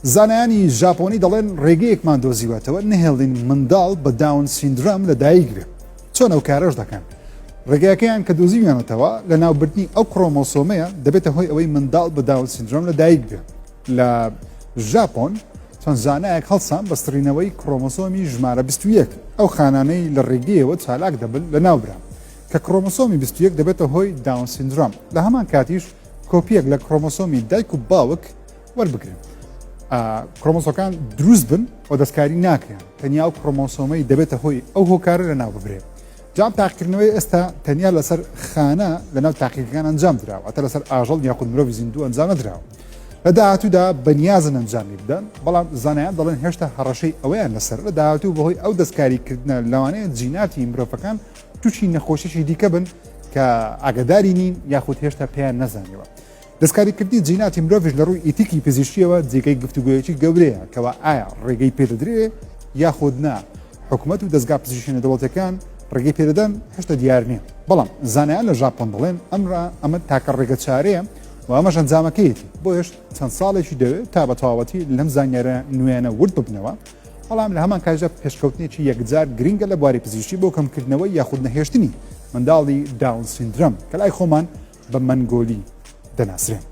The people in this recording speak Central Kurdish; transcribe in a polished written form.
زانایانی ژاپۆنی دەڵێن ڕێگەیەکمان دۆزیوەتەوە نەهێڵین منداڵ بە داون سیندرام لە دایک بێ. چۆن ئەو کارەش دەکەن؟ ڕێگەیەکەیان کە دۆزیویانەتەوە لە ناوبردنی ئەو کرۆمۆسۆمەیە دەبێتە هۆی ئەوەی منداڵ بە داون سیندرام لە دایک بێ. لە ژاپۆن چەند زانایەک هەڵسان بە سڕینەوەی کرۆمۆسۆمی ژمارە 21 ئەو خانانەی لە ڕێگەیەوە چالاک دەبن لە ناوبران کە کرۆمۆسۆمی 21 دەبێتە هۆی داون سیندرام لە هەمان کاتیش کۆپیەک لە کرۆمۆسۆمی دایک و باوک وەربگرن کرۆمۆسۆکان دروست بن و دەستکاری ناکرێن تەنیا و کرۆمۆسۆمەی دەبێتە هۆی ئەو هۆکارە لە ناو ببرێت جام تاقیکردنەوەی ئێستا تەنیا لەسەر خانە لەناو تاقیگەکان ئەنجام دراوە ئەتە لەسەر ئاژەڵ یاخود مرۆڤی زیندوو ئەنجام نەدراوە لە داهاتوودا بەنیازن ئەنجامی بدەن بەڵام زانایان دەڵێن هێشتا هەڕەشەی ئەوەیان لەسەر لە داهاتوو بەهۆی ئەو دەستکاریکردنە لەوانەیە جیناتی مرۆڤەکان تووشی نەخۆشیی دیکە بن کە ئاگداری نین یاخود هێشتا پێیان نەزانیوە. دەستکاریکردنی جیناتی مرۆڤیش لە ڕووی ئیتیکی پزیشکییەوە جێگەی گفتوگۆیەکی گەورەیە کەوا ئایا ڕێگەی پێدەدرێ یاخود نا، حکومەت و دەزگا پزیشکیە نێودەوڵەتیەکان ڕێگەی پێدەدەن هێشتا دیار نییە، بەڵام زانایان لە ژاپۆن دەڵێن ئەمرا ئەمە تاکە ڕێگە چارەیە و ئەمەش ئەنجامەکەیەتی، بۆیەش چەند ساڵێکی دەوێت تا بە تەواوەتی لەم زانیارە نوێیانە ورد ببنەوە، بەڵام لە هەمان کاتیشدا پێشکەوتنێکی یەکجار گرنگە لە بواری پزیشکی بۆ کەمکردنەوەی یاخود نەهێشتنی منداڵی داون سیندرەم کە لای خۆمان بە مەنگۆلی دەناسرێن.